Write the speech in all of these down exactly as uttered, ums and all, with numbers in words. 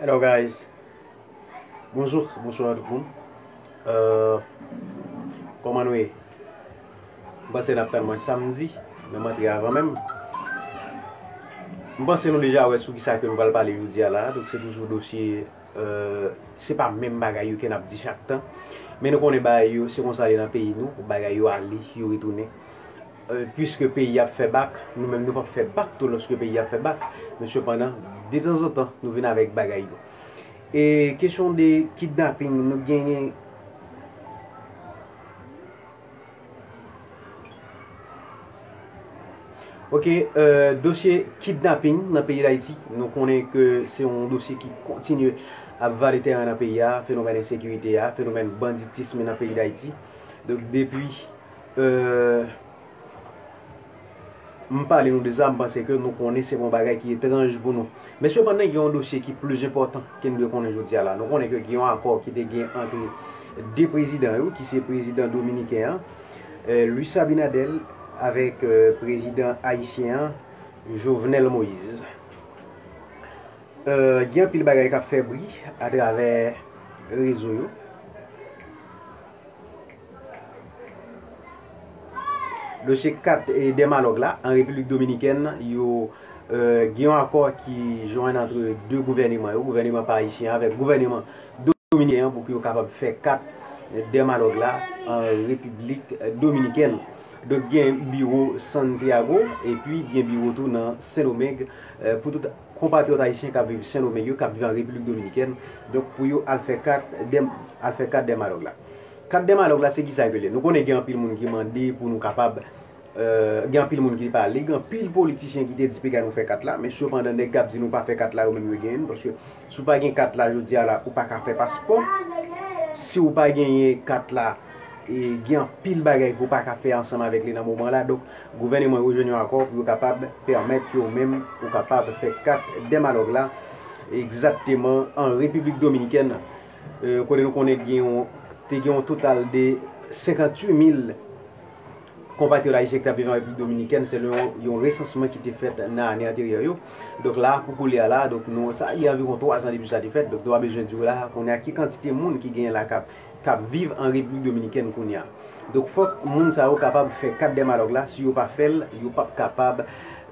Hello guys. Bonjou, bonswa tout moun. Euh, kòman nou ye? M panse n ap tann mwen samdi, men m antre avan menm. M panse nou deja wè sou kisa ke nou pral pale jodi a la. Donk se toujou dosye, euh, se pa menm bagay yo ke n ap di chak tan. Men nou konnen bagay yo, se konsa l ye nan peyi nou, bagay yo ale, yo retounen. Euh, puiske peyi ap fè bak, nou menm nou p ap fè bak tou lòske peyi ap fè bak. Men sepandan, detanzantan, nou vin avèk bagay yo. E kesyon de kidnaping, nou genyen. Ok, euh, dosye kidnaping nan peyi Dayiti, nou konnen ke se yon dosye ki kontinye ap vale tèren nan peyi a, fenomèn ensekirite a, fenomèn banditism nan peyi Dayiti. Donk, depi, euh, m pale nou de sa, m panse ke nou konnen se pa yon bagay ki etranj pou nou. Men sepandan, gen yon dosye ki plis enpòtan ke n dwe konnen jodi a la. Nou konnen ke gen yon akò ki te gen ant de prezidan yo, ki se prezidan dominiken an, euh, Luis Abinader, avèk, euh, prezidan ayisyen an, Jovenel Moïse. Euh, gen anpil bagay k ap fè bri atravè rezo yo. Dosye kat, e, dè malòg la, an Repiblik Dominikèn, yo, euh, gen yon akò ki jwenn ant de gouvèneman yo, gouvèneman pa ayisyen an avèk gouvèneman dominiken an, pou ke yo kapab fè kat dè malòg la an Repiblik Dominikèn. Donk, gen biwo Santiago, epi gen biwo tou nan Sendomeng, euh, pou tout konpatriyòt ayisyen k ap viv Sendomeng yo, k ap viv an Repiblik Dominikèn, donk pou yo al fè kat dè, al fè kat dè malòg la. Kat dè malòg la, se kisa ke l ye? Nou konnen gen anpil moun ki mande pou nou kapab, euh, gen anpil moun ki pale, gen anpil politisyen ki te di piga nou fè kat la, men sepandan, nèg k ap di nou pa fè kat la, yo menm yo genyen l, paske si w pa gen kat la jodi a la, ou pa ka fè paspò. Si w pa genyen kat la, e gen anpil bagay ke w pa ka fè ansanm avèk li nan moman la. Donk, gouvèneman yo jwenn yon akò pou yo kapab pèmèt ke w menm ou kapab fè kat dè malòg la egzakteman an Repiblik Dominikèn, euh, kote nou konnen gen yon, te gen yon total de senkanntuit mil konpatriyòt ayisyen ki t ap viv an Repiblik Dominikèn, selon yon, yon resansman ki te fèt nan ane anteryè yo. Donk la, pou koulye a la, donk nou, sa gen anviwon twa zan depi sa te fèt, donk nou pa bezwen di w la, kounye a ki kantite moun ki genyen la k ap k ap viv an Repiblik Dominikèn kounye a. Donk, fòk moun sa yo kapab fè kat dè malòg la. Si yo pa fè l, yo p ap kapab,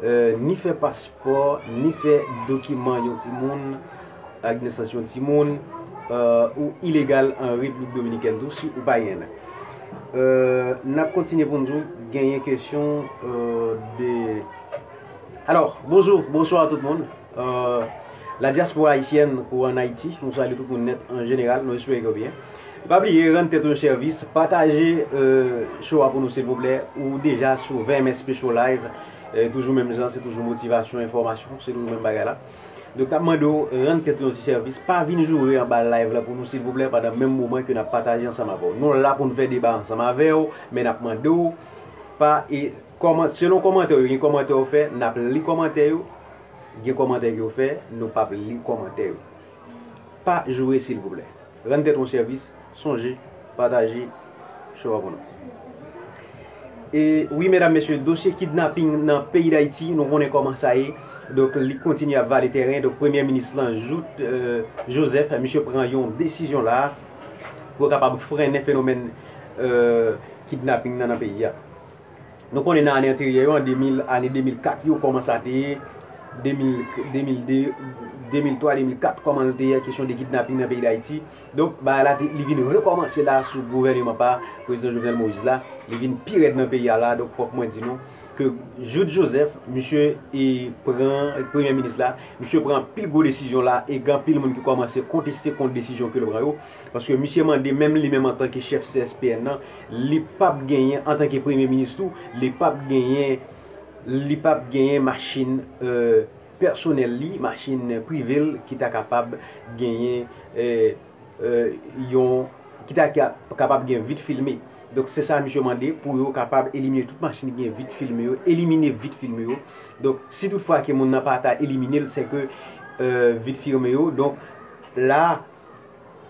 euh, ni fè paspò, ni fè dokiman yon timoun, ak nesans yon timoun, euh, ou ilegal an Repiblik Dominikèn tou, si ou pa genyen l. Euh, n ap kontinye pou n di w genyen kesyon, euh, de Alò, bonjou, bonswa tout moun. Euh, la diaspora haïtienne ou an Ayiti, nou salye tout moun nèt an jeneral, nou espere ke w byen. Pa bliye, rann tèt ou yon sèvis, pataje, euh, show a pou nou silvouplè, ou deja sou V M S P Show Live, euh, toujou menm jan, se toujou motivasyon, enfòmasyon, se toujou menm bagay la. Donk, n ap mande w, rann tèt ou yon ti sèvis, pa vin joure anba live la pou nou silvouplè, pandan menm moman ke n ap pataje ansanm avè w. Nou la pou n fè deba ansanm avè w, men n ap mande w, pa, e, Kòman-, selon kòmantè yo, gen kòmantè yo fè, n ap li kòmantè yo. Gen kòmantè yo fè, nou p ap li kòmantè yo. Pa joure, silvouplè. Rann tèt ou yon sèvis, sonje, pataje show a pou nou. E wi, medam, mesye, dosye kidnaping nan peyi Dayiti, nou konnen kòman sa ye. Donk, li kontinye ap vale tèren. Donk, Premye Minis lan, Jouthe, euh, Joseph, misye pran yon desizyon la pou kapab frennen fenomèn, euh, kidnaping nan, nan peyi a. Nou konnen nan ane anteryè yo, an de mil, ane de mil kat yo, kòman sa te ye, de mil, de mil de, de mil twa, de mil kat, kòman l te ye, kesyon de kidnaping nan peyi Dayiti. Donk, bagay la, te, li vin rekòmanse la sou gouvèneman pa prezidan Jovenel Moïse la. Li vin pi rèd nan peyi a la. Donk, fòk mwen di nou ke Jouthe Joseph, misye e pran, premye minis la, misye pran anpil gwo desizyon la, e gen anpil moun ki kòmanse konteste kont desizyon ke l pran yo. Paske misye mande, menm li menm antanke chèf C S P N nan, li p ap genyen, antanke premye minis tou, li p ap genyen, li p ap genyen machin, euh, pèsonèl li, machin prive l ki ta kapab genyen, euh, euh, yon, ki ta ka-, kapab gen vit filme. Donk, se sa misye mande, pou yo kapab elimine tout machin ki gen vit filme yo, elimine vit filme yo. Donk, si toutfwa ke moun nan pa ta elimine l, se ke, euh, vit filme yo. Donk, la,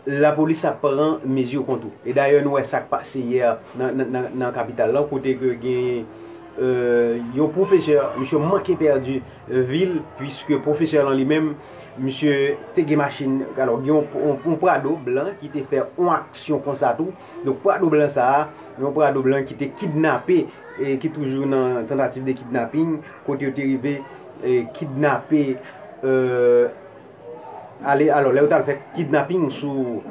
lapolis ap pran mezi kont ou. E dayè, nou wè sa k pase yè nan, nan, nan, nan kapital lan, kote ke gen, Yon pwofesè, misye manke pèdi vi l, piske pwofesè lan li menm, misye te gen machin, alò, gen yon, yon, yon Prado blan ki te fè yon aksyon konsa tou. Donk, Prado blan sa a, yon Prado blan ki te kidnape, e ki toujou nan tantativ de kidnaping, kote yo te rive, e, kidnape, e, ale, alò, lè yo t al fè kidnaping sou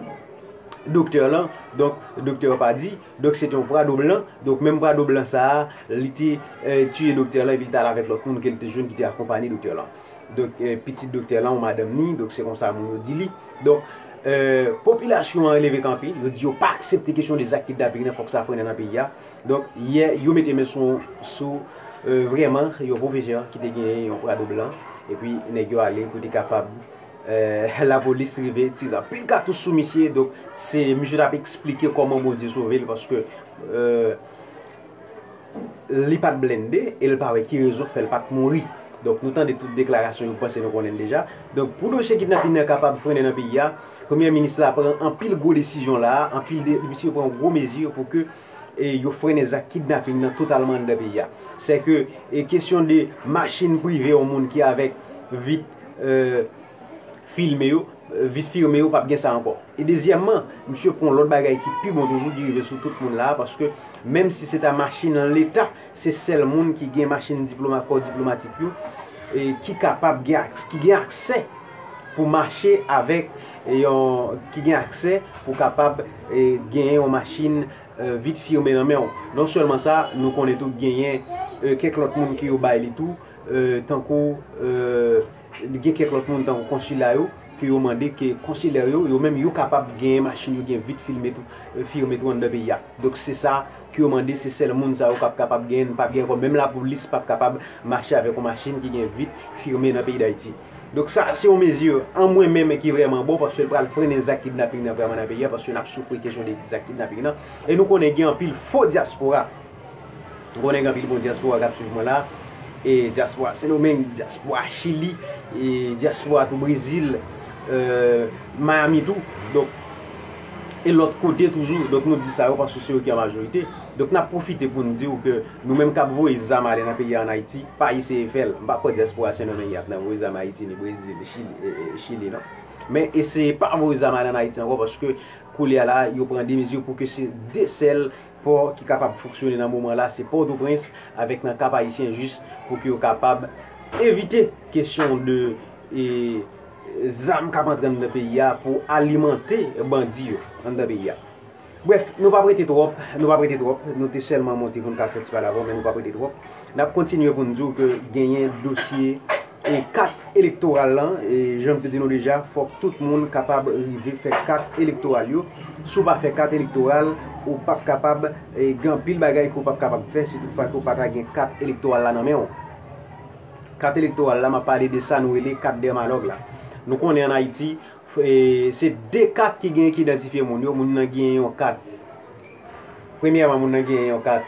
doktè lan, donk, doktè pa di, donk, se te yon Prado blan, donk, menm Prado blan sa a, li te, e, tiye doktè lan, epi li t al avèk lòt moun ke li te jwenn ki te akonpanye doktè lan. Donk, e, pitit doktè lan, yon madanm ni, donk, se konsa moun yo di li. Donk, e, popilasyon an leve kanpe, yo di yo pa aksepte kesyon de zak kidnaping nan, fòk sa frennen nan peyi a. Donk, yè, yo mete men sou, sou, e, vrèman, yon pwofesè ki te genyen yon Prado blan, epi nèg yo ale pou te kapab, e, lapolis rive tire anpil katouch sou misye. Donk, se misye t ap eksplike kòman Bondye sove l, paske, e, li pa t blende, e l pa wè ki rezon k fè l pa t mouri. Donk, nou tande tout deklarasyon yo, panse nou konnen l deja. Donk, pou dosye kidnaping nan kapab frennen nan peyi a, premye minis la pran anpil gwo desizyon la, anpil de, misye pran gwo mezi pou ke, e, yo frennen zak kidnaping nan totalman anndan peyi a. Sèke, e, kesyon de machin prive yon moun ki avèk vit, e, filme yo, e, vit firme yo, p ap gen sa ankò. E dezyèmman, misye pran lòt bagay ki pi bon toujou ki rive sou tout moun la, paske menm si se ta machin leta, se sèl moun ki gen machin diploma, kò diplomatik yo, e ki kapab gen aks-, ki gen aksè pou mache avèk yon, ki gen aksè pou kapab, e, genyen yon machin, e, vit firme nan men w. Non sèlman sa, nou konnen tou genyen, e, kèk lòt moun ke yo bay li tou, e, tankou, e, gen kèk lòt moun tankou konsila yo, ke yo mande ke konsilè yo, yo menm yo kapab genyen machin yo gen vit filme tou, e, firme tou anndan peyi a. Donk se sa ke yo mande, se sèl moun sa yo k ap kapab genyen, n p ap gen ankò, menm lapolis p ap kapab mache avèk yon machin ki gen vit firme nan peyi Dayiti. Donk sa se yon mezi an mwen menm ki vrèman bon, paske l pral frennen zak kidnaping nan vrèman nan peyi a, paske n ap soufri kesyon de zak kidnaping nan. E nou konnen gen anpil fo dyaspora. Nou konnen gen anpil bon dyaspora k ap swiv mwen la. E dyaspora Sendomeng, dyaspora Chili, e dyaspora tou Brezil, e, Miami tou. Donk, e lòt kote toujou. Donk, nou di sa yo paske se yo ki an majorite. Donk, n ap pwofite pou n di w ke nou menm k ap voye zam ale nan peyi a ann Ayiti, pa eseye fè l. M pa kwè dyaspora Sendomeng y ap nan voye zam Ayiti, ni Brezil, Chili, e, e, Chili, non. Men eseye pa voye zam ale ann Ayiti ankò paske koulye a la, yo pran de mezi pou ke se de sèl pò ki kapab fonksyone nan moman la, se Pòtoprens avèk nan Kap Ayisyen, jis pou ke yo kapab evite kesyon de, e, zam k ap antre anndan peyi a pou alimante bandi yo anndan peyi a. Brèf, nou p ap rete twòp, nou p ap rete twòp, nou te sèlman monte pou n ka fè ti pale avè w, men nou p ap rete twòp. N ap kontinye pou n di w ke genyen dosye e kat elektoral lan, e jan m te di nou deja, fòk tout moun kapab rive fè kat elektoral yo. Si w pa fè kat elektoral, ou p ap kapab, e, gen anpil bagay ke w p ap kapab fè, si toutfwa ke w pa ta gen kat elektoral la nan men w. Kat elektoral la, m ap pale de sa nou rele kat dèmalòg la. Nou konnen ann Ayiti, e, se de kat ki genyen ki idantifye moun yo. Moun nan genyen yon kat. Premyèman, moun nan genyen yon kat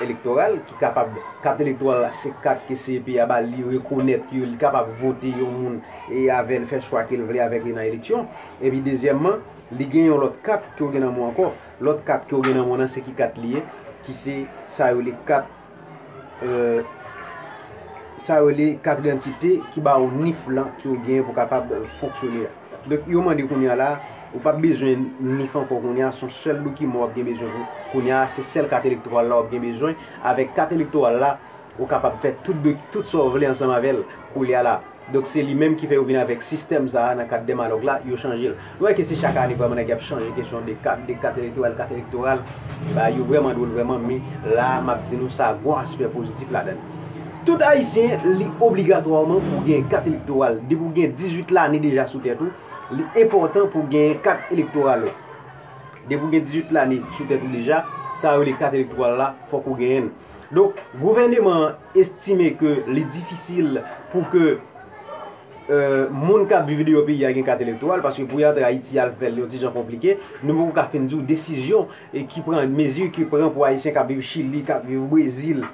elektoral ki kapab, kat elektoral la, se kat ke C E P a ba li, rekonèt ke li kapab vote yon moun e avè l, fè chwa ke l vle avèk li nan eleksyon. Epi dezyèmman, li gen yon lòt kat ke w gen nan men w ankò. Lòt kat ke w gen nan men w nan, se ki kat li ye, ki se sa yo rele kat, e, sa yo rele kat idantite ki ba w nif lan ke w genyen pou kapab fonksyone a. Donk, yo mande kounye a la, ou p ap bezwen nif ankò kounye a, se yon sèl dokiman w ap gen bezwen pou kounye a, se sèl kat elektoral la w ap gen bezwen. Avèk kat elektoral la, ou kapab fè tout de, tout sa w vle ansanm avè l koulye a la. Donk, se li menm ki fè yo vin avèk sistèm sa a nan kat dèmalòg la, yo chanje l. Nou wè ke se chak ane vrèman nèg y ap chanje kesyon de kat, de kat elektoral, kat elektoral. Ba, yo vrèman dwòl vrèman, men la, m ap di nou sa, gon aspè pozitif ladan l. Tout Ayisyen, li obligatwaman pou w gen kat elektoral. Depi w gen dizuit lane deja sou tèt ou, li enpòtan pou w gen kat elektoral ou. Depi w gen dizuit lane sou tèt ou deja, sa yo rele kat elektoral la, fòk ou genyen l. Donk, gouvèneman an estime ke li difisil pou ke, e, moun k ap viv deyò peyi a gen kat elektoral, paske pou y antre Ayiti al fè l yon ti jan konplike. Nou poko ka fin di w desizyon e ki pran, mezi ki pran pou Ayisyen k ap viv Chili, k ap viv Brezil,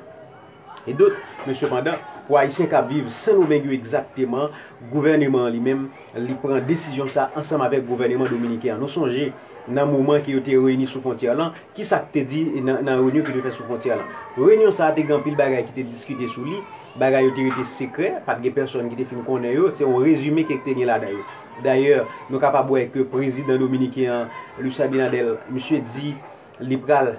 e dòt. Men sepandan, Pou Ayisyen k ap viv Sendomeng yo egzakteman, gouvèneman an li menm, li pran desizyon sa ansanm avèk gouvèneman dominiken an. Nou sonje, nan moman ke yo te reyini sou fwontyè lan, ki sa k te di nan, nan reyinyon ki te fèt sou fwontyè lan? Reyinyon sa a te gen anpil bagay ki te diskite sou li, bagay yo te rete sekrè, pa t gen pèsonn ki te fin konnen yo, se yon rezime ke te gen ladan yo. Dayè, nou kapab wè ke prezidan dominiken an, Luis Abinader, misye di li pral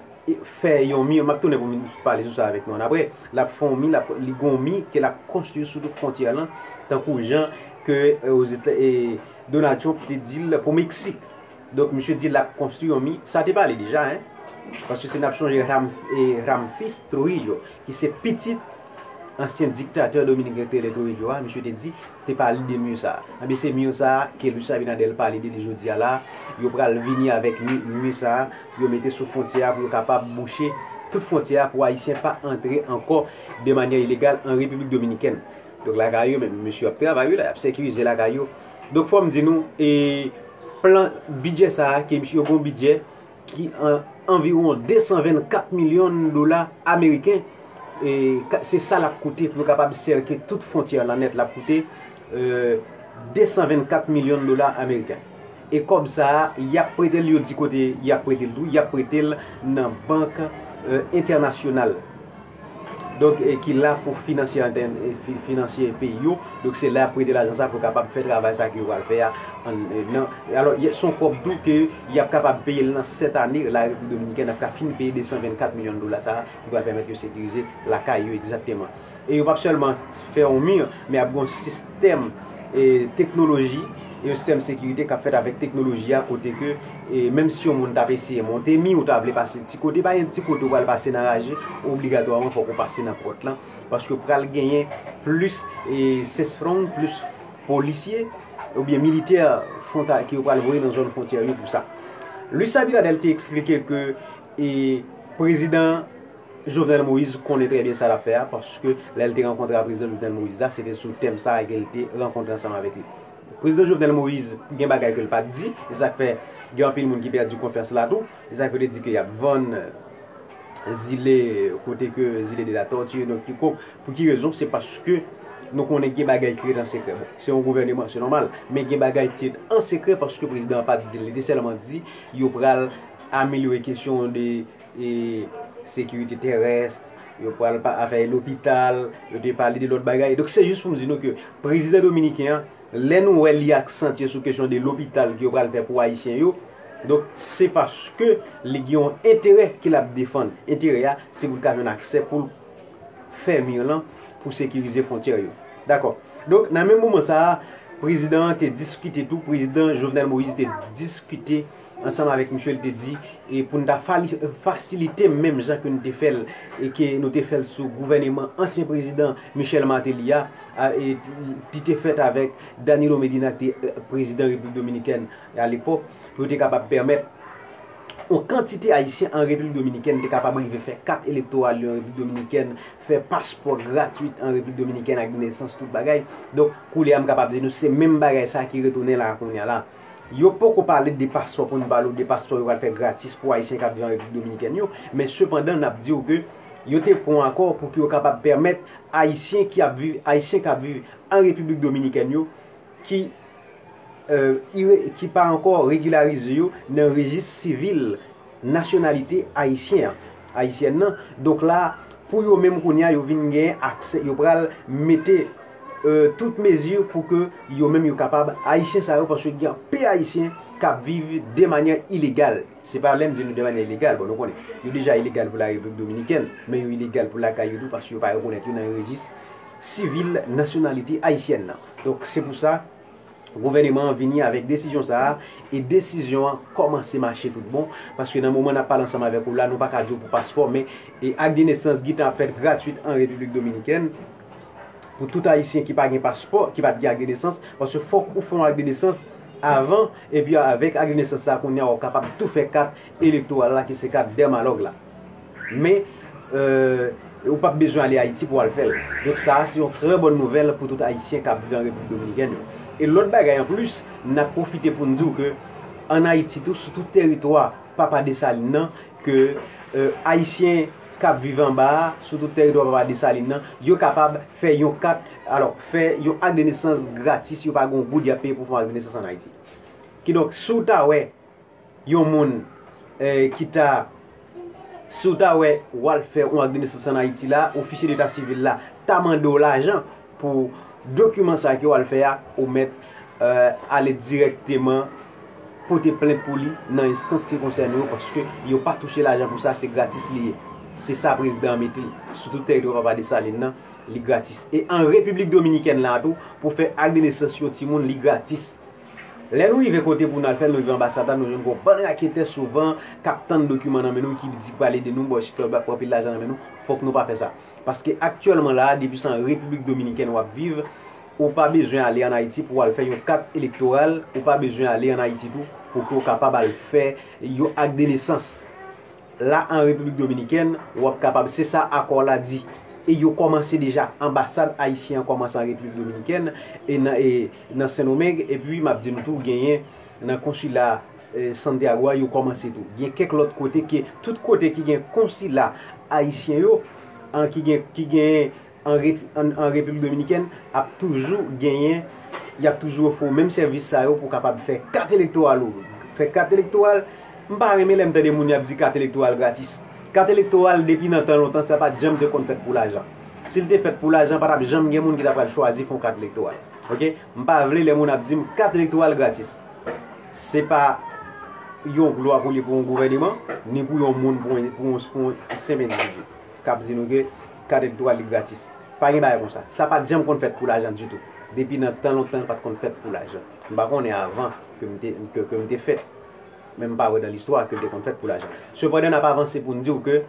fè yon mi, m ap tounen pou m pale sou sa avèk nou annapre, l ap fè yon mi, l ap, li gen yon mi ke l ap konstwi sou tout fwontyè lan, tankou jan ke, e, Ozeta-, e, Donald Trump te di l pou Meksik. Donk, misye di l ap konstwi yon mi, sa te pale deja, en. Paske si n ap sonje Ram-, e, Ramfis Trujillo, ki se pitit ansyen diktatè dominiken Trujillo a, misye te di, te pale de mi sa a. Ebyen, se mi sa a ke Luis Abinader pale de li jodi a la. Yo pral vini avèk mi, mi sa a, pou yo mete sou fwontyè a, pou yo kapab bouche tout fwontyè a, pou Ayisyen pa antre ankò de manyè ilegal an Repiblik Dominikèn. Donk, lakay yo, men mesye ap travay, wi, la, y ap sekirize lakay yo. Donk, fò m di nou, e, plan bidjè sa a, ke misye yo gon bidjè ki an, anviwon de san vennkat milyon dola ameriken. E, ka-, se sa l ap koute pou yo kapab sèke tout fwontyè lan nèt. L ap koute, e, de san vennkat milyon dola ameriken. E kòb sa a, y ap prete l, yo di kote y ap prete l tou, y ap prete l nan bank, e, entènasyonal. Donk, e, ki la pou finanse antèn, e, fi-, finanse peyi yo. Donk, se la y ap prete lajan sa pou kapab fè travay sa ke yo pral fè a. An, e, nan, alò, y-, se yon kòb tou ke y ap kapab peye l nan sèt ane, la Repiblik Dominikèn ap ka fin peye de san vennkat milyon dola sa a, ki pral pèmèt yo sekirize lakay yo egzakteman. E yo p ap sèlman fè yon mi, men ap gen yon sistèm, e, teknoloji, e yon sistèm sekirite k ap fèt avèk teknoloji a, kote ke, e, menm si yon moun t ap eseye monte mi, ou ta vle pase ti kote, pa gen ti kote ou pral pase nan raje, obligatwaman fòk ou pase nan pòt lan, paske pral genyen plis, e, sesfrong, plis polisye, oubyen militè fwonta-, ke yo pral voye nan zòn fwontyè yo pou sa. Luis Abinader te eksplike ke, e, prezidan Jovenel Moïse konnen trè byen sa l ap fè a, paske lè l te rankontre ak prezidan Jovenel Moïse la, se te sou tèm sa a ke l te rankontre ansanm avèk li. Prezidan Jovenel Moïse gen bagay ke l pa t di, e sa k fè gen anpil moun ki pèdi konfyans la tou, e sa k fè yo te di ke y ap vann, e, zile, kote ke Zile de la Tortue, donk kikonk. Pou ki rezon? Se paske nou konnen gen bagay ki ret an sekrè. Bon, se yon gouvèneman, se nòmal, men gen bagay ki ret an sekrè paske prezidan an pa t di l. Li te sèlman di yo pral amelyore kesyon de, e, sekirite terès, yo pral pa, afè lopital, yo te pale de lòt bagay. Donk, se jis pou m di nou ke prezidan dominiken an, lè nou wè li aksantye sou kesyon de lopital ke yo pral fè pou Ayisyen yo, donk, se paske li gen yon enterè ke l ap defann. Enterè a, se pou l ka jwenn aksè pou l fè mi lan pou sekirize fwontyè yo. Dakò. Donk, nan menm moman sa a, prezidan an te diskite tou, prezidan Jovenel Moïse te diskite ansanm avèk misye, li te di, e pou n ta fali-, fasilite menm jan ke nou te fè l, e ke nou te fè l sou gouvèneman ansyen prezidan Michel Martelly a, a, e li te fèt avèk Danilo Medina, ki te, e, prezidan Repiblik Dominikèn alepòk, pou yo te kapab pèmèt yon kantite Ayisyen an Repiblik Dominikèn te kapab rive fè kat elektoral yo an Repiblik Dominikèn, fè paspò gratwit an Repiblik Dominikèn ak de nesans, tout bagay. Donk, koulye a, m kapab di nou, se menm bagay sa ki retounen la, kounye a la. Yo poko pale de paspò pou n pale w de paspò yo pral fè gratis pou Ayisyen k ap viv an Repiblik Dominikèn yo, men sepandan, n ap di w ke yo te pran akò pou ke yo kapab pèmèt Ayisyen ki ap viv, Ayisyen k ap viv an Repiblik Dominikèn yo, ki, e, ire-, ki pa ankò regilarize yo nan rejis sivil nasyonalite ayisyen an, ayisyèn nan. Donk la, pou yo menm kounye a, yo vin gen aksè, yo pral mete, e, tout mezi pou ke yo menm yo kapab, Ayisyen sa yo, paske gen anpil Ayisyen k ap viv de manyè ilegal. Se pa lè m di nou de manyè ilegal, bon, nou konnen, yo deja ilegal pou la Repiblik Dominikèn, men yo ilegal pou lakay yo tou, paske yo pa rekonèt yo nan rejis sivil nasyonalite ayisyèn nan. Donk, se pou sa, gouvèneman an vini avèk desizyon sa a, e desizyon an kòmanse mache tout bon, paske nan moman n ap pale ansanm avèk ou la, nou pa ka di w pou paspò, men, e, ak de nesans gentan ap fèt gratwit an Repiblik Dominikèn, pou tout Ayisyen ki pa gen paspò, ki pa t gen ak de nesans, paske fòk ou fè yon ak de nesans avan, epi avèk ak de nesans sa, kounye a, w ap kapab tou fè kat elektoral la, ki se kat Dermalog la. Men, e, ou p ap bezwen ale Ayiti pou w al fè l. Donk, sa a, se yon trè bòn nouvèl pou tout Ayisyen k ap viv an Repiblik Dominikèn yo. E lòt bagay anplis, n ap pwofite pou n di w ke ann Ayiti tou, sou tout teritwa Papa Desalin nan, ke, e, Ayisyen k ap viv anba a, sou tout tèritwa Papa Desalin nan, yo kapab fè yon kat, alò, fè yon ak de nesans gratis, yo pa gen yon goud y ap peye pou fè yon ak de nesans ann Ayiti. Kidonk, si w ta wè yon moun, eh, ki ta, si w ta wè w al fè yon ak de nesans ann Ayiti la, ofisye deta sivil la ta mande w lajan pou dokiman sa ke w al fè a, ou mèt, eh, ale dirèkteman pote plent pou li nan enstans ki konsène yo, paske yo pa touche lajan pou sa, se gratis li ye. Se sa prezidan an mete l sou tout tèritwa Papa Desalin nan, li gratis. E an Repiblik Dominikèn la tou, pou fè ak de nesans yon timoun, li gratis. Lè nou rive kote pou n al fè l, nou rive anbasad la, nou jwenn gon bann raketè souvan k ap tann dokiman nan men nou, ki di k pral ede nou, bò chita, yo pral pran pil lajan nan men nou. Fòk nou pa fè sa. Paske aktyèlman la, depi se an Repiblik Dominikèn w ap viv, ou pa bezwen ale ann Ayiti pou w al fè yon kat elektoral, ou pa bezwen ale ann Ayiti tou pou ke w kapab al fè yon ak de nesans. La, an Repiblik Dominikèn, w ap kapab, se sa akò la di. E yo kòmanse deja, anbasad ayisyen an kòmanse an Repiblik Dominikèn, e nan, e nan Sendomeng, epi m ap di nou tou, genyen nan konsila, eh, Santiago a, yo kòmanse tou. Gen kèk lòt kote ke, tout kote ki gen konsila ayisyen yo, an, ki gen, ki gen an Rep-, an, an Repiblik Dominikèn ap toujou genyen, y ap toujou ofri w menm sèvis sa yo pou w kapab fè kat elektoral ou. Fè kat elektoral, m pa renmen lè m tande moun y ap di kat elektoral gratis. Kat elektoral, depi nan tan lontan, sa pa t janm te konn fèt pou lajan. Si l te fèt pou lajan, pa t ap janm gen moun ki ta pral chwazi fè yon kat elektoral. Oke? M pa vle lè moun ap di m kat elektoral gratis. Se pa yon glwa pou li pou yon gouvèneman, ni pou yon moun, pou yon, pou yon, pou yon senp endividi k ap di nou ke kat elektoral li gratis. Pa gen bagay konsa. Sa pa t janm konn fèt pou lajan ditou. Depi nan tan lontan, li pa t konn fèt pou lajan. M pa konnen avan ke m te, ke, ke m te fèt. Men m pa wè nan listwa ke l te konn fèt pou lajan. Sepandan, n ap avanse pou n di w ke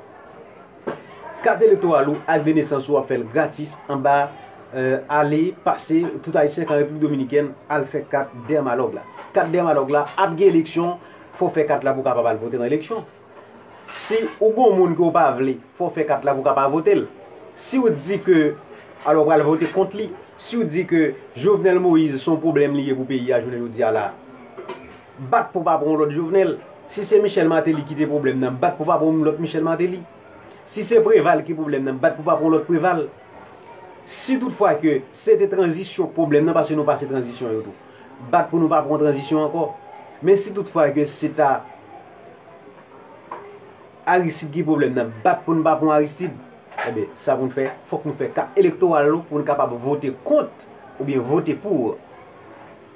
kat elektoral ou, ak de nesans ou, w ap fè l gratis anba, eh, ale, pase, tout Ayisyen k an Repiblik Dominikèn, al fè kat Dermalog la. Kat Dermalog la, ap gen eleksyon, fò w fè kat la pou w kapab al vote nan eleksyon. Si ou gon moun ke w pa vle, fò w fè kat la pou w ka pa vote l. Si w di ke, alò, w pral vote kont li, si w di ke Jovenel Moïse se yon pwoblèm li ye pou peyi a jounen jodi a la, bat pou w pa pran yon lòt Jovenel. Si se Michel Martelly ki te pwoblèm nan, bat pou w pa pran yon lòt Michel Martelly. Si se Preval ki pwoblèm nan, bat pou w pa pran yon lòt Preval. Si toutfwa ke se te tranzisyon k pwoblèm nan, paske nou pase tranzisyon yo tou, bat pou nou pa pran tranzisyon ankò. Men si toutfwa ke se ta Aristide ki pwoblèm nan, bat pou nou pa pran Aristide. Ebyen, sa pou n fè, fòk nou fè kat elektoral nou pou n kapab vote kont oubyen vote pou.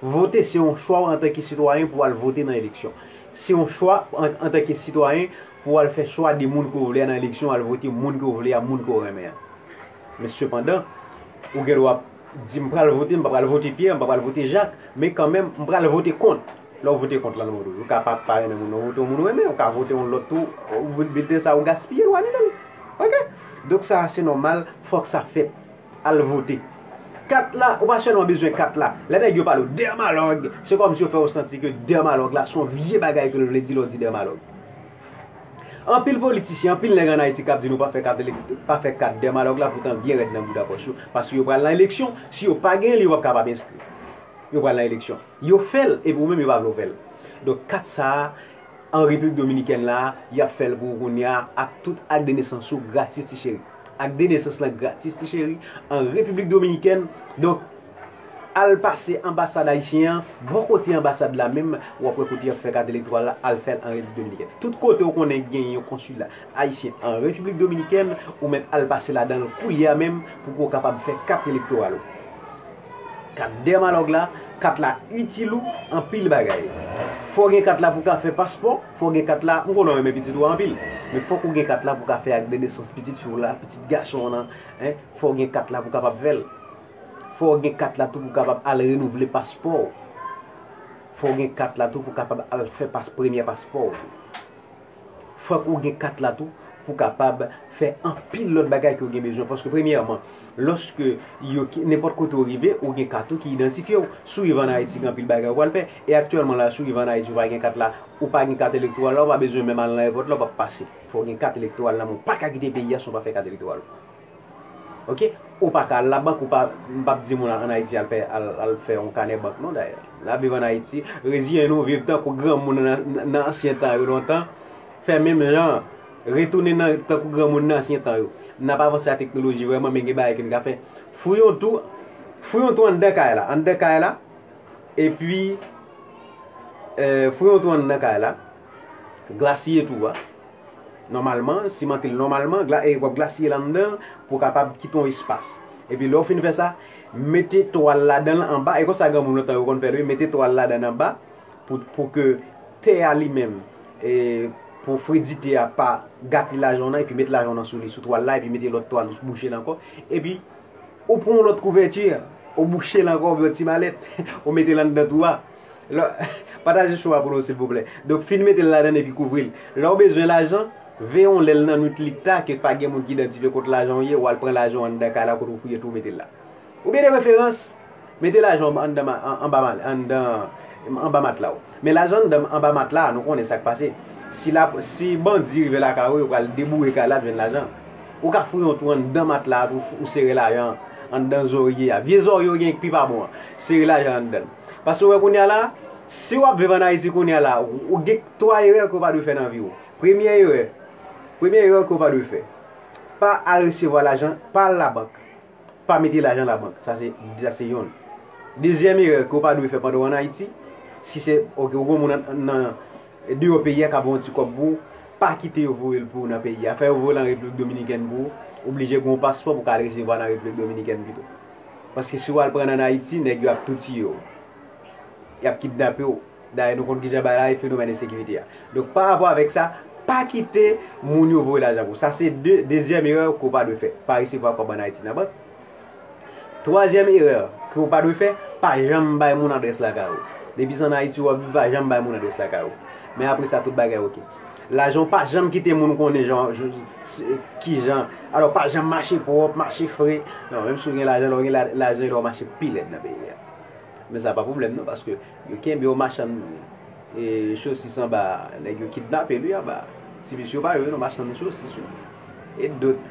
Vote se yon chwa w antanke sitwayen pou w al vote nan eleksyon. Se yon chwa an, antanke sitwayen pou w al fè chwa de moun ke w vle a nan eleksyon, al vote moun ke w vle a, moun ke w renmen an. Men sepandan, ou gen dwa di, "M pral vote, m pa pral vote Pyè, m pa pral vote Jak, men kanmenm, m pral vote kont." Lè w vote kont lan, ou ka pa, pa renmen moun nan, ou vote yon moun ou renmen, ou ka vote yon lòt tou, ou, bilten sa, ou gaspiye l, ou anile l. Oke? Donk, sa, se nòmal, fòk sa fèt. Al vote. Kat la, ou pa sèlman bezwen kat la. Lè nèg yo pale w Dermalog, se kòmsi yo fè w santi ke Dermalog la, se yon vye bagay ke l vle di lè w di Dermalog. Anpil politisyen, anpil nèg ann Ayiti k ap di nou pa fè kat elek-, pa fè kat Dermalog la, poutan byen rèd nan bouda pòch yo, paske yo pral nan eleksyon, si yo pa genyen li, yo p ap kapab enskri. Yo pral nan eleksyon. Yo fè l, epi ou menm yo pa vle w fè l. Donk, kat sa a, an Repiblik Dominikèn la, y ap fè l pou ou kounye a, ak tout ak de nesans ou gratis, ti cheri. Ak de nesans lan gratis, ti cheri, an Repiblik Dominikèn. Donk, al pase anbasad ayisyen an, bò kote anbasad la menm, w ap wè kote y ap fè kat elektoral la, al fè l an Repiblik Dominikèn. Tout kote w konnen gen yon konsila ayisyen an Repiblik Dominikèn, ou mèt al pase ladan l koulye a menm pou ke w kapab fè kat elektoral ou. Kat Dermalog la, kat la itil ou anpil bagay. Fò w gen kat la pou w ka fè paspò, fò w gen kat la, m konnen w renmen pitit ou a anpil. Men fòk ou gen kat la pou w ka fè ak de nesans pitit fi w la, pitit gason w nan, en, fò w gen kat la pou w kapab fè l. Fò w gen kat la tou pou w kapab al renouvle paspò w. Fò w gen kat la tou pou w kapab al fè pas-, premyè paspò w. Fòk ou gen kat la tou pou w kapab fè anpil lòt bagay ke w gen bezwen. Paske premyèman, lòske yo ki, nenpòt kote w rive, ou gen kat ou ki idantifye w. Si w rive ann Ayiti, gen anpil bagay ou pral fè. E aktyèlman la, si w rive ann Ayiti, ou pa gen kat la, ou pa gen kat elektoral la, ou pa bezwen menm al nan èpòt la, w p ap pase. Fò w gen kat elektoral la, men w pa ka kite peyi a san w pa fè kat elektoral ou. Oke? Ou pa ka al labank, ou pa, m p ap di moun ann Ayiti al fè, al, al fè yon kanè bank non, dayè. N ap viv ann Ayiti, reziyen nou viv tankou granmoun nan, nan ansyen tan yo lontan, fè menm jan, Retounen nan tankou granmoun nan ansyen tan yo. N ap avanse a teknoloji vrèman, men gen bagay ke n ka fè. Fouye yon tou, fouye yon tou anndan kay la. Anndan kay la. Epi, eh, fouye yon tou anndan kay la. Glasiye tou a. Nòmalman, simante l nòmalman, gla, e w ap glasiye l anndan pou w kapab kite yon espas. Epi lè w fin fè sa, mete twal ladan l anba, e konsa granmoun lontan yo konn fè l wi, mete twal ladan l anba pou, pou ke tè a li menm, e pou fredite a pa gate lajan w nan, epi met lajan w nan sou li, sou twal la, epi mete lòt twal ou bouche l ankò, epi ou pran yon lòt kouvèti, ou bouche l ankò, oubyen yon ti malèt, ou mete l anndan tou a. Lè, pataje show a pou nou, silvouplè. Donk, fin mete l ladan l epi kouvri l. Lè w bezwen lajan, veye yon lè l nan nwit li ta, ke pa gen moun ki idantifye kot lajan w ye, w al pran lajan w anndan kay la, kote w fouye tou, w mete l la. Oubyen de preferans, mete lajan w anndan ma-, an-, anba ma-, anndan, anba matla w. Men lajan anndan, anba matla a, nou konnen sa k pase. Si la, si bandi rive lakay ou, yo pral deboure kay la, jwenn lajan. Ou ka fouye yon tou anndan matla a tou, ou sere lajan anndan zòrye a. Vye zòrye w gen ki pi pa bon an. Sere lajan anndan l. Paske w wè kounye a la, si w ap viv ann Ayiti kounye a la, ou, ou gen twa erè ke w pa dwe fè nan vi w. Premye erè, premye erè ke w pa dwe fè, pa al resevwa lajan, pa al labank. Pa mete lajan labank. Sa se, sa se yonn. Dezyèm erè ke w pa dwe fè pandan w ann Ayiti, si se, oke, ou gen moun nan, nan deyò peyi a k ap voye yon ti kòb pou ou, pa kite yo voye l pou ou nan peyi a. Fè yo voye l an Repiblik Dominikèn pou ou. Oblije gen yon paspò pou w ka al resevwa nan Repiblik Dominikèn pito. Paske si w al pran l ann Ayiti, nèg yo ap tou tiye w. Y ap kidnape w. Dayè, nou konn kijan bagay la ye, fenomèn ensekirite a. Donk, pa rapò avèk sa, pa kite moun yo voye lajan pou ou. Sa se de, dezyèm erè ke w pa dwe fè. Pa resevwa kòb ann Ayiti nan bank. Twazyèm erè ke w pa dwe fè, pa janm bay moun adrès lakay ou. Depi se ann Ayiti w ap viv, pa janm bay moun adrès lakay ou. Men apre sa, tout bagay oke. Lajan w pa janm kite moun konnen jan, jan, kijan. Alò, pa janm mache pwòp, mache fre. Non, menm si w gen lajan, lè w gen la, lajan, lè w mache pi lèd nan peyi a. Men sa pa pwoblèm non, paske yo kenbe yon machann, e, sosis anba, nèg yo kidnape l wi anba. Ti mesye yo pa jwe non, machann sosis wi. E dot.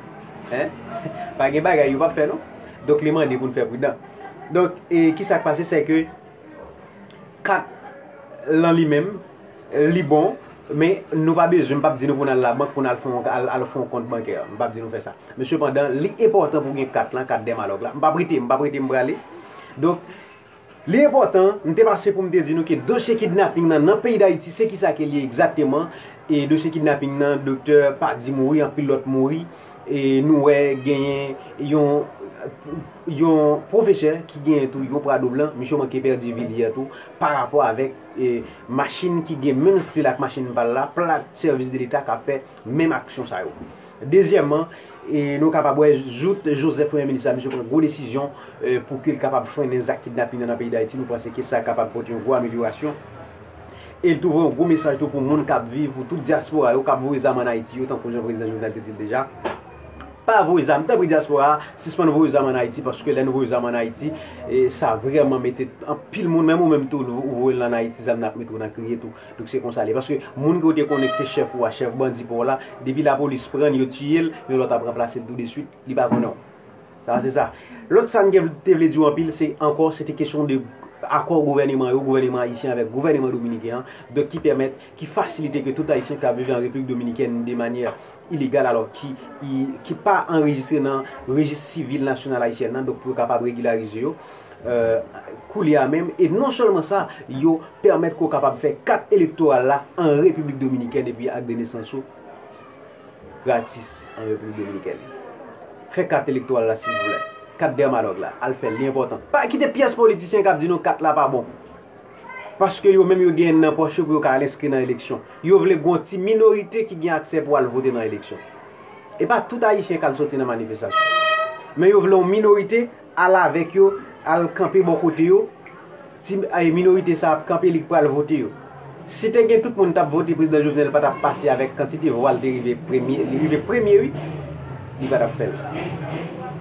Hein? Pa gen bagay yo p ap fè non. Donk, li mande pou n fè pridan. Donk, e, kisa k pase, se ke kat lan li menm, li bon, men nou pa bezwen, m p ap di nou pou n al labank, pou n al fè yon, al, al fè yon kont bankè. M p ap di nou fè sa. Men sepandan, li enpòtan pou gen kat lan, kat dèmalòg la. M p ap rete, m p ap rete, m prale. Donk, li enpòtan, m te pase pou m te di nou ke dosye kidnaping nan, nan peyi Dayiti, se kisa ke li ye egzakteman. E dosye kidnaping nan, doktè Paddy mouri, anpil lòt mouri. E nou wè genyen yon, yon pwofesè ki genyen tou yon Prado blan, misye manke pèdi vi li a tou, pa rapò avèk, e, machin ki gen menm stil ak machin pa l la, plak sèvis de leta k ap fè menm aksyon sa yo. Dezyèmman, e, nou kapab wè jouk Joseph, premye minis la, misye pran gwo desizyon, e, pou ke l kapab frennen zak kidnaping nan, nan peyi Dayiti. Nou panse ke sa kapab pote yon gwo amelyorasyon. E l tou voye yon gwo mesaj tou pou moun k ap viv, pou tout dyaspora yo k ap voye zam ann Ayiti yo, tankou jan prezidan Jovenel te di l deja. Pa voye zam, tanpri dyaspora a, sispann voye zam ann Ayiti, paske lè nou voye zam ann Ayiti, e, sa vrèman mete anpil moun, menm ou menm tou, ou voye l ann Ayiti, zam nan ap mete w nan kriye tou. Donk se konsa l ye. Paske moun ke w te konnen ke se chèf ou a, chèf bandi pa w la, depi lapolis pran l, yo tiye l, yon lòt ap ranplase l tou de swit, li pa konnen w. Sa se sa. Lòt sa m te vle di w anpil, se ankò, se te kesyon de akò gouvèneman yo, gouvèneman ayisyen avèk gouvèneman dominiken an, donk ki pèmèt, ki fasilite ke tout ayisyen k ap viv an Repiblik Dominikèn de manyè ilegal, alò ki, i, ki pa anrejistre nan rejis sivil nasyonal ayisyen nan, donk pou yo kapab regilyarize yo, euh, koulye a menm. E non sèlman sa, yo pèmèt ke w kapab fè kat elektoral la an Repiblik Dominikèn epi ak de nesans ou gratis an Repiblik Dominikèn. Fè kat elektoral la, silvouplè. Kat dèmalòg la, al fè l, li enpòtan. Pa kite pyès politisyen k ap di nou kat la pa bon. Paske yo menm yo genyen nan pòch yo pou yo ka al enskri nan eleksyon. Yo vle gen yon ti minorite ki gen aksè pou al vote nan eleksyon. E pa tout ayisyen k al soti nan manifestasyon. Men yo vle yon minorite al avèk yo, al kanpe bò kote yo, ti, ay, minorite sa ap kanpe, li pral vote yo. Si te gen tout moun t ap vote prezidan Jovenel pa t ap pase avèk kantite vwa l te rive premye, li rive premye wi, li pa t ap fè l.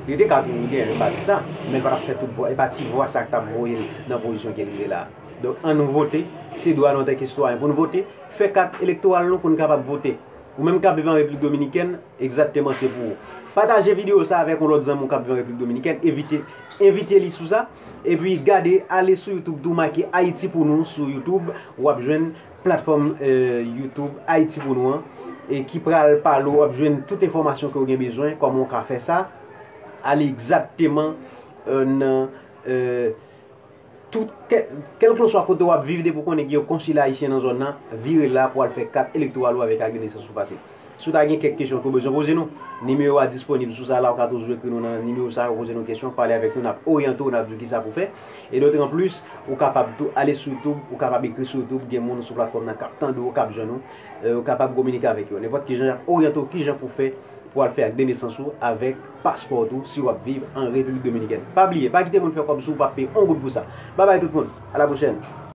Li te ka toujou genyen, m pa di sa, men l pa t ap fè tout vwa, e pa ti vwa sa k t ap voye l nan pozisyon ke l rive la a. Donk, ann nou vote, se dwa nou antanke sitwayen pou n vote, fè kat elektoral nou pou n kapab vote. Ou menm k ap viv an Repiblik Dominikèn, egzakteman se pou ou. Pataje videyo sa avèk yon lòt zanmi w k ap viv an Repiblik Dominikèn, evite, envite li sou sa, epi gade, ale sou YouTube tou, make Ayiti pou nou sou YouTube, w ap jwenn platfòm, eh, YouTube Ayiti pou nou an. e ki pral pale w, w ap jwenn tout enfòmasyon ke w gen bezwen, kòman w ka fè sa, ale egzakteman euh, nan euh, tout, kèlkeswa kote w ap viv, depi w konnen gen yon konsila ayisyen nan zòn nan, vire la pou al fè kat elektoral ou avèk ak de nesans ou pase. Si w ta gen kèk kesyon ke w bezwen poze nou, nimewo a disponib sou sa la, ou ka toujou ekri nou nan nimewo sa, ou poze nou kesyon, pale avèk nou, n ap oryante w, n ap di w kisa pou fè. E dotranplis, ou kapab tou ale sou YouTube, ou kapab ekri sou YouTube, gen moun sou platfòm nan k ap tande w, k ap jwenn ou, euh, ou kapab kominike avèk yo. Nenpòt kijan, y ap oryante w kijan pou fè pou al fè ak de nesans ou avèk paspò tou si w ap viv an Repiblik Dominikèn. Pa bliye, pa kite moun fè kòb sou ou, pa peye yon goud pou sa. Babay tout moun, a la pwochèn.